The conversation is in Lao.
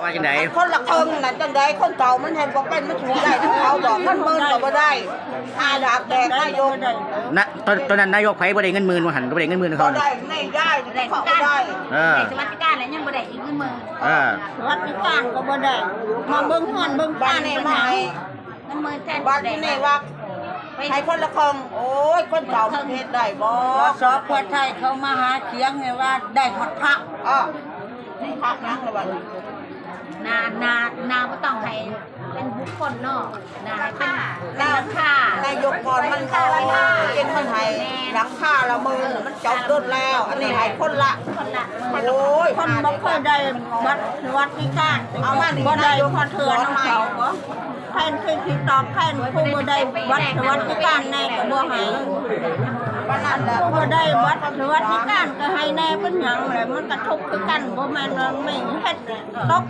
ວ່າຈັ່ງໃດ? ຄົນລະເຄິ່ງນັ້ນຈັ່ງໃດ? ຄົນເຖົ້າມັນເຮັດບໍ່ເປັນ ມັນຊິໄດ້ນຳເຂົາບໍ່? ເງິນໝື່ນກໍບໍ່ໄດ້ ຫາດາກແດກນາຍົກ. ນະ ຕອນ ຕອນນັ້ນນາຍົກໃຜບໍ່ໄດ້ເງິນໝື່ນວ່າຫັ້ນ? ບໍ່ໄດ້ເງິນໝື່ນເຂົາ ບໍ່ໄດ້ ແມ່ຍາຍ ໄດ້ຄືກັນ ເຂົາບໍ່ໄດ້. ເອີ ໄດ້ສະຫວັດດີການແລ້ວຍັງບໍ່ໄດ້ອີກເງິນໝື່ນ. ເອີ ສະຫວັດດີການກໍບໍ່ໄດ້ ມາເບິ່ງເຮືອນເບິ່ງຊານ ເງິນໝື່ນແທນ ບັດນີ້ວ່າໃຫ້ຄົນລະເຄິ່ງ. ໂອ້ຍ ຄົນເຖົ້າມັນເຮັດໄດ້ບໍ່? ສປປ ໄທເຂົາມາຫາສຽງໃຫ້ວ່າໄດ້ຮອດພະ. ອ້າວ ພະຫຍັງລະບັດນີ້? ນາ ນາ ນາບໍ່ຕ້ອງໃຫ້ເປັນບຸກຄົນເນາະ ນາໃຫ້ເປັນ ເປັນຫຼັງຄາ. ນາຍົກກ່ອນມັນເອົາເກັບມັນໃຫ້ ແມ່ນ ຫຼັງຄາລະໝື່ນ ມັນຈົບດົນແລ້ວ. ອັນນີ້ໃຫ້ຄົນລະ ຄົນລະ ໂອ້ຍ ຄົນບໍ່ເຄີຍໄດ້ບັດສະຫວັດດີການ ເອົາມານີ້ ບໍ່ໄດ້ ນາຍົກ ພອດເທື່ອນຳເຂົາບໍ່? ແທນທີ່ຊິຕອບແທນຜູ້ບໍ່ໄດ້ບັດສະຫວັດດີການແດ່ກໍບໍ່ໃຫ້ ຜູ້ບໍ່ໄດ້ບັດສະຫວັດດີການກໍໃຫ້ແດ່. ເປັນຫຍັງແຫຼະ ມັນກະທຸກຄືກັນ ບໍ່ແມ່ນວ່າແມ່ເຮັດຕົກ